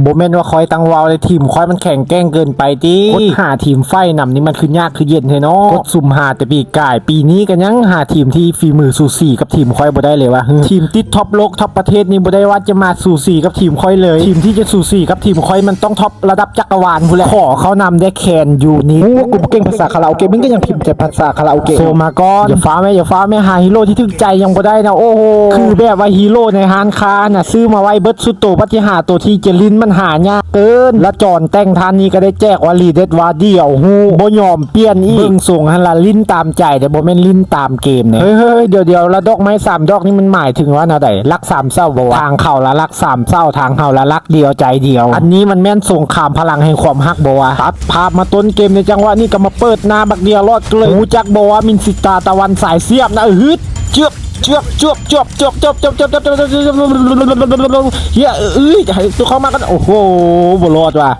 ບໍ່ແມ່ນວ່າຂ້ອຍຕັ້ງເວົ້າເດ້ ທີມຂ້ອຍມັນແຂງແກ່ງເກີນໄປຕິ. ກົດຫາທີມໄຟນຳນີ້ມັນຄືຍາກຄືເຢັນແທ້ເນາະ. ກົດສຸ່ມຫາແຕ່ປີກາຍ ປີນີ້ກໍຍັງຫາທີມທີ່ຝີມືສູສີກັບທີມຂ້ອຍບໍ່ໄດ້ເລີຍວະ. ທີມຕິດທັອບໂລກທັອບປະເທດນີ້ບໍ່ໄດ້ວ່າຈະມາສູສີກັບທີມຂ້ອຍເລີຍ. ທີມທີ່ຈະສູສີກັບທີມຂ້ອຍມັນຕ້ອງທັອບລະດັບຈັກກະວານພຸ້ນແຫຼະ. ຂໍເຂົ້ານຳແດ່ແຄນຢູນິດ. ໂອ້ ກູບໍ່ເກັ່ງພາສາຄາຣາໂອເກະ ມຶງກໍຍັງພິມແຕ່ພາສາຄາຣາໂອເກະ. ໂຊມາກ່ອນ. ຢ່າຟ້າວແມ່ ຢ່າຟ້າວແມ່ ຫາຮີໂຣທີ່ຖືກໃຈຍັງບໍ່ໄດ້ນະ. ໂອ້ໂຫ ຄືແບບວ່າຮີໂຣໃນຮ້ານຄ້ານະ ຊື້ມາໄວ້ເບິດຊຸດໂຕ ບັດຊິຫາໂຕທີ່ຈະຫຼິ້ນມັນຫາຍາກເກີນ. ລະຈອນແຕ່ງທ່ານນີ້ກໍໄດ້ແຈກວ່າລີເດັດວ່າດຽວຮູ້ ບໍ່ຍອມປ່ຽນອີກ. ເບິ່ງຊົງຫັ້ນລະ ຫຼິ້ນຕາມໃຈເດ້ ບໍ່ແມ່ນຫຼິ້ນຕາມເກມເດ້. ເຮີ້ຍໆໆ ດຽວໆ ລະດອກໄມ້ສາມດອກນີ້ມັນໝາຍເຖິງວ່າແນວໃດ? ລັກສາມເສົາບໍ່ວະ? ທາງເຂົາລະລັກສາມເສົາ ທາງເຮົາລະລັກດຽວໃຈດຽວ. ອັນນີ້ມັນແມ່ນສົງຄາມພະລັງແຫ່ງຄວາມຮັກບໍ່ວະ? ຕັດພາບມາຕົ້ນເກມໃນຈັງຫວະນີ້ ກໍມາເປີດໜ້າບັກເດຍລອດເລີຍ. ຮູ້ຈັກບໍ່ວ່າມິນຊິຕາຕາວັນສາຍສຽບນະ? ອືດ ເຈືອບ ເຈືອບ ເຈືອບ ເຈືອບ ເຮີ້ຍ ເອີຍ ໃຫ້ຕົວເຂົ້າມາກັນ. ໂອ້ໂຫ ບໍ່ລອດວ່ະ.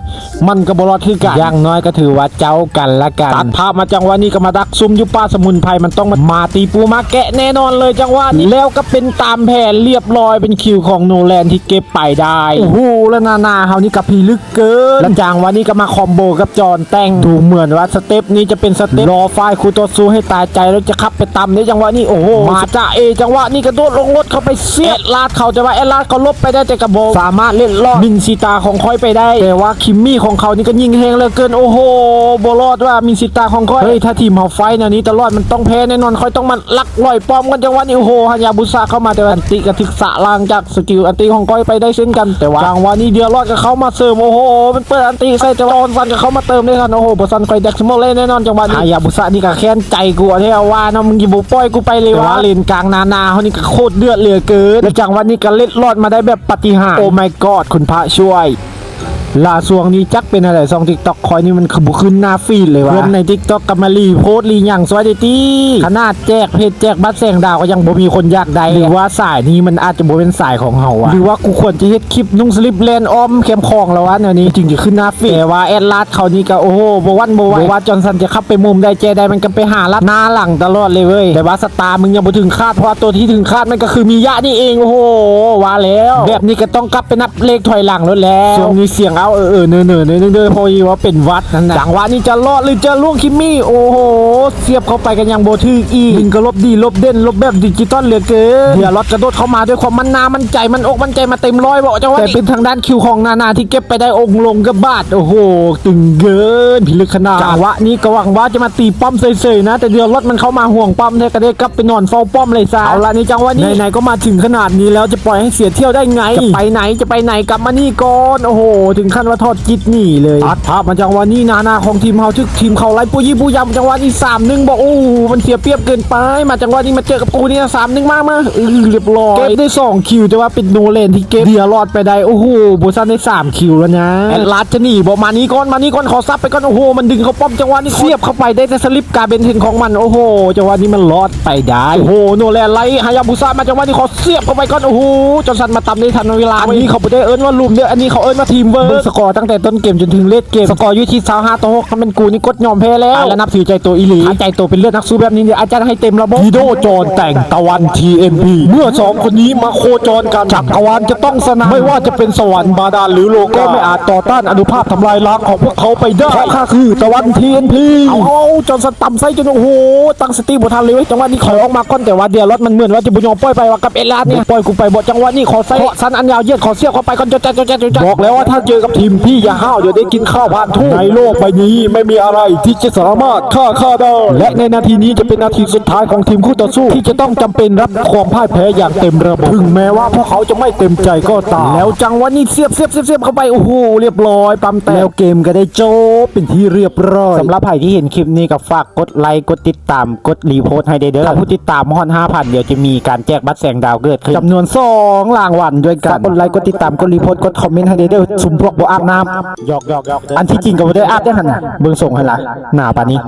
ມັນກໍບໍ່ລອດຄືກັນ. ຢ່າງໜ້ອຍກໍຖືວ່າເຈົ້າກັນລະກັນ. ຕັດພາບມາຈັງຫວະນີ້ກໍມາດັກຊຸ່ມຢູ່ປ່າສະໝຸນໄພ ມັນຕ້ອງມາ ມາຕີປູມາແກະແນ່ນອນເລີຍຈັງຫວະນີ້. ແລ້ວກໍເປັນຕາມແຜນລຽບລ້ອຍ ເປັນຄິວຂອງໂນແລນທີ່ເກັບໄປໄດ້. ໂອ້ໂຫ ລະນານາເຮົານີ້ກໍພິລຶກເກີນ. ລະຈັງຫວະນີ້ກໍມາຄອມໂບກັບຈອນແຕ່ງ. ດູເໝືອນວ່າສະເຕັບນີ້ຈະເປັນສະເຕັບລໍຝ່າຍຄູ່ຕໍ່ສູ້ໃຫ້ຕາຍໃຈ ແລ້ວຈະຂັບ ໄປຕຳໃນຈັງຫວະນີ້. ໂອ້ໂຫ ມາຈາເອ ຈັງຫວະນີ້ກະໂດດລົງລົດເຂົ້າໄປສຽດແອັດລາດເຂົາ ແຕ່ວ່າແອັດລາດກໍຫຼົບໄປໄດ້ ແຕ່ກໍບໍ່ສາມາດເລັດລອດມິນຊິຕາຂອງຂ້ອຍໄປໄດ້. ແຕ່ວ່າຄິມມີຂອງເຂົານີ້ກໍຍິງແຮງເຫຼືອເກີນ. ໂອ້ໂຫ ບໍ່ລອດວ່າມິນຊິຕາຂອງຂ້ອຍ. ເຮີ້ຍ ຖ້າທີມເຮົາໄຟແນວນີ້ຕະຫຼອດ ມັນຕ້ອງແພ້ແນ່ນອນ. ຂ້ອຍຕ້ອງມາລັກລອຍປ້ອມກ່ອນ. ຈັງຫວະນີ້ ໂອ້ໂຫ ຮາຍາບຸສະເຂົ້າມາ ແຕ່ວ່າອັນຕິກໍຖືກສະລ້າງຈາກ ສະກິວອັນຕິຂອງຂ້ອຍໄປໄດ້ເຊັ່ນກັນ. ແຕ່ວ່າຈັງຫວະນີ້ເດຍລອດກໍເຂົ້າມາເສີມ. ໂອ້ໂຫ ມັນເປີດອັນຕິໃສ່ ແຕ່ວ່າຈອນສັນກໍເຂົ້າມາເຕີມໄດ້ທັນ. ໂອ້ໂຫ ບໍ່ຊັ້ນຂ້ອຍແດກສະໂມເລແນ່ນອນ. ຈັງຫວະນີ້ ອາຍາບຸສະນີ້ກໍແຄ້ນໃຈກູແທ້ວ່າເນາະ ມຶງຊິບໍ່ປ່ອຍກູໄປເລີຍ. ແຕ່ວ່າເລນກາງນານາເຮົານີ້ກໍໂຄດເດືອດເຫຼືອເກີນ. ແລະ ຈັງຫວະນີ້ກໍເລັດລອດມາໄດ້ແບບປາຕິຫານ. ໂອ້ ມາຍກອດ ຄຸນພະຊ່ວຍ. ລະຊ່ວງນີ້ຈັກເປັນແນວໃດ ຊ່ອງຕິກຕັອກຂ້ອຍນີ້ມັນຄືບໍ່ຂຶ້ນໜ້າຟີດເລີຍວະ. ເພື່ອນໃນຕິກຕັອກກໍມາຣີໂພສ ຣີຫຍັງຊ່ອຍໄດ້ຕິ. ຂະໜາດແຈກເພດແຈກບັດແສງດາວກໍຍັງບໍ່ມີຄົນຢາກໄດ້ ຫຼືວ່າສາຍນີ້ມັນອາດຈະບໍ່ແມ່ນສາຍຂອງເຮົາວະ ຫຼືວ່າກູຄວນຈະເຮັດຄລິບນຸ່ງສະລິບແລ່ນອ້ອມແຄມຂອງລະວະ ແນວນີ້ຈຶ່ງຈະຂຶ້ນໜ້າຟີດ. ແຕ່ວ່າແອັດລາດເຂົານີ້ກໍ ໂອ້ໂຫ ບໍ່ຫວັ່ນບໍ່ໄຫວ ບໍ່ວ່າຈອນສັນຈະຂັບໄປມຸມໃດແຈໃດ ມັນກໍໄປຫາລັດໜ້າຫຼັງຕະຫຼອດເລີຍເວີຍ. ແຕ່ວ່າສະຕາມຶງຍັງບໍ່ເຖິງຄາດ ເພາະວ່າໂຕທີ່ເຖິງຄາດມັນກໍຄືມິຍະນີ້ເອງ. ໂອ້ໂຫ ວ່າແລ້ວ ແບບນີ້ກໍຕ້ອງກັບໄປນັບ ເລກຖອຍຫຼັງໂລດແລ້ວ. ຊ່ວງນີ້ສຽງເອົາເອີໆເນີໆໜ້ອຍໜຶ່ງເດີ ເພາະວ່າເປັນຫວັດຫັ້ນນະ. ຈັງຫວະນີ້ຈະລອດ ຫຼືຈະລ່ວງ ຄິມມີ ໂອ້ໂຫ ສຽບເຂົ້າໄປກໍຍັງບໍ່ຖືກອີກ. ມັນກໍຫຼົບດີ ຫຼົບເດັ່ນ ຫຼົບແບບດິຈິຕອນເຫຼືອເກີນ. ເດຍລອດກະໂດດເຂົ້າມາດ້ວຍຄວາມໝັ້ນໜ້າໝັ້ນໃຈ ໝັ້ນອົກໝັ້ນໃຈ ມາເຕັມຮ້ອຍເບາະ. ຈັງຫວະນີ້ເປັນທາງດ້ານຄິວຂອງນານາທີ່ເກັບໄປໄດ້ ອົງລົງກັບບາດ. ໂອ້ໂຫ ຕຶງເກີນ ພິລຶກຂະໜາດ. ຈັງຫວະນີ້ກໍຫວັງວ່າຈະມາຕີປ້ອມເສີຍໆນະ ແຕ່ເດຍລອດມັນເຂົ້າມາຫວງປ້ອມແທ້ ກໍໄດ້ກັບໄປນອນເຝົ້າປ້ອມເລີຍຊະ. ເອົາລະ ໃນຈັງຫວະນີ້ ໄຫນໆກໍມາເຖິງຂະໜາດນີ້ແລ້ວ ຈະປ່ອຍໃຫ້ເສຍທ່ຽວໄດ້ໄງ? ຈະໄປໄຫນ ຈະໄປໄຫນ? ກັບມານີ້ກ່ອນ. ໂອ້ໂຫ ເຖິງຂັ້ນວ່າຖອດຈິດໜີເລີຍ. ຕັດພາບມາຈັງຫວະນີ້ ນານາຂອງທີມເຮົາຖືກທີມເຂົາໄລ່ປຸຍຍີ່ປຸຍຢຳ. ຈັງຫວະນີ້ສາມໜຶ່ງບໍ່? ໂອ້ ມັນເສຍປຽບເກີນໄປ. ມາຈັງຫວະນີ້ມາເຈີກັບກູນີ້ ສາມໜຶ່ງມາ ມາ ອື ລຽບຮ້ອຍ ເກັບໄດ້ສອງຄິວ ແຕ່ວ່າເປັນໂນແລນທີ່ເກັບເດຍລອດໄປໄດ້. ໂອ້ໂຫ ບໍ່ຊັ້ນໄດ້ສາມຄິວແລ້ວນະ. ແອັດລາດຈະໜີບໍ່? ມານີ້ກ່ອນ ມານີ້ກ່ອນ ຂໍສັບໄປກ່ອນ. ໂອ້ໂຫ ມັນດຶງເຂົ້າປ້ອມ. ຈັງຫວະນີ້ສຽບເຂົ້າໄປໄດ້ແຕ່ສະລິບກາເບັນເຫັນຂອງມັນ. ໂອ້ໂຫ ຈັງຫວະນີ້ມັນລອດ ໄປໄດ້. ໂອ້ໂຫ ໂນແລນໄລ່ຮາຍາບຸສະມາ ຈັງຫວະນີ້ຂໍສຽບເຂົ້າໄປກ່ອນ. ໂອ້ໂຫ ຈອນສັນມາຕຳໄດ້ທັນເວລາ. ອັນນີ້ເຂົາບໍ່ໄດ້ເອີ້ນວ່າຫຼຸມເດີ້ ອັນນີ້ເຂົາເອີ້ນວ່າທີມເວີກ. ເບິ່ງສະກໍຕັ້ງແຕ່ຕົ້ນເກມຈົນເຖິງເລດເກມ ສະກໍຢູ່ທີ່ຊາວຫ້າຕໍ່ຫົກ. ຄັນແມ່ນກູນີ້ກົດຍອມແພ້ແລ້ວ. ອາ ລະນັບຖືໃຈໂຕອີ່ຫຼີ. ຖ້າໃຈໂຕເປັນເລືອດນັກສູ້ແບບນີ້ ອາຈານໃຫ້ເຕັມລະບົບ. ດີໂດ ຈອນແຕ່ງ ຕາວັນ ທີເອັນພີ ເມື່ອສອງຄົນນີ້ມາໂຄຈອນກັນ ຈັກກະວານຈະຕ້ອງສະໜານ. ໄມ່ວ່າຈະເປັນສະຫວັນ ບາດານ ຫຼືໂລກາ ກໍໄມ່ອາດຕໍ່ຕ້ານອານຸພາບທຳລາຍລ້າງຂອງພວກເຂົາໄປໄດ້ ເພາະຂ້າຄືຕາວັນ ທີເອັນພີ. ເອົາ ເອົາ ຈອນສັນຕຳໃສ່ຈົນ ໂອ້ໂຫ ຕັ້ງສະຕິບໍ່ທັນເລີຍເວີຍ. ຈັງຫວະນີ້ຂໍອອກມາກ່ອນ ແຕ່ວ່າເດຍລອດມັນເໝືອນວ່າຈະບໍ່ຍອມປ່ອຍໄປວ່າກັບເອລາດນີ້. ບໍ່ປ່ອຍກູໄປບໍ່? ຈະຫວະນີ້ຂໍໃສ່ເຄາະສັນອັນຍາວຢຽດ ຂໍສຽບເຂົ້າໄປກ່ອນ. ຈວດຈາດ ຈວດຈາດ ຈວດຈາດ. ບອກແລ້ວວ່າຖ້າເຈີກັບທີມພີ່ຢ່າຫ້າວ ດຽວໄດ້ກິນຂ້າວຜ່ານທູກ. ໃນໂລກໃບນີ້ໄມ່ມີອະໄລທີ່ຈະສາມາດຂ້າຂ້າໄດ້ ແລະ ໃນນາທີນີ້ຈະເປັນນາທີສຸດທ້າຍຂອງທີມຄູ່ຕໍ່ສູ້ ທີ່ຈະຕ້ອງຈຳເປັນຮັບຄວາມພ່າຍແພ້ຢ່າງເຕັມລະບົບ ເຖິງແມ້ວ່າພວກເຂົາຈະໄມ່ເຕັມໃຈກໍຕາມ. ແລ້ວຈັງຫວະນີ້ສຽບ ສຽບ ສຽບ ສຽບເຂົ້າໄປ. ໂອ້ໂຫ ລຽບຮ້ອຍ ປ້ຳແຕກ. ແລ້ວເກມກໍໄດ້ຈົບເປັນທີ່ລຽບຮ້ອຍ. ສຳລັບໃຜທີ່ເຫັນຄລິບນີ້ກໍຝາກ ກົດໄລ ກົດຕິດຕາມ ກົດຣີໂພດໃຫ້ແດ່ເດີ. ຖ້າຜູ້ຕິດຕາມຮອດຫ້າພັນ ດຽວຈະມີການແຈກບັດແສງດາວເກີດຂຶ້ນ ຈຳນວນສອງລາງວັນດ້ວຍກັນ. ຝາກກົດໄລ ກົດຕິດຕາມ ກົດຣີໂພດ ກົດຄອມເມັນໃຫ້ແດ່ເດີ ຊຸມພວກບໍ່ອາບນ້ຳ. ຫຍອກໆໆເດີ. ອັນທີ່ຈິງກໍບໍ່ໄດ້ອາບເດ້ຫັ້ນນະ ເບິ່ງຊົງຫັ້ນລະ ໜາປານນີ້.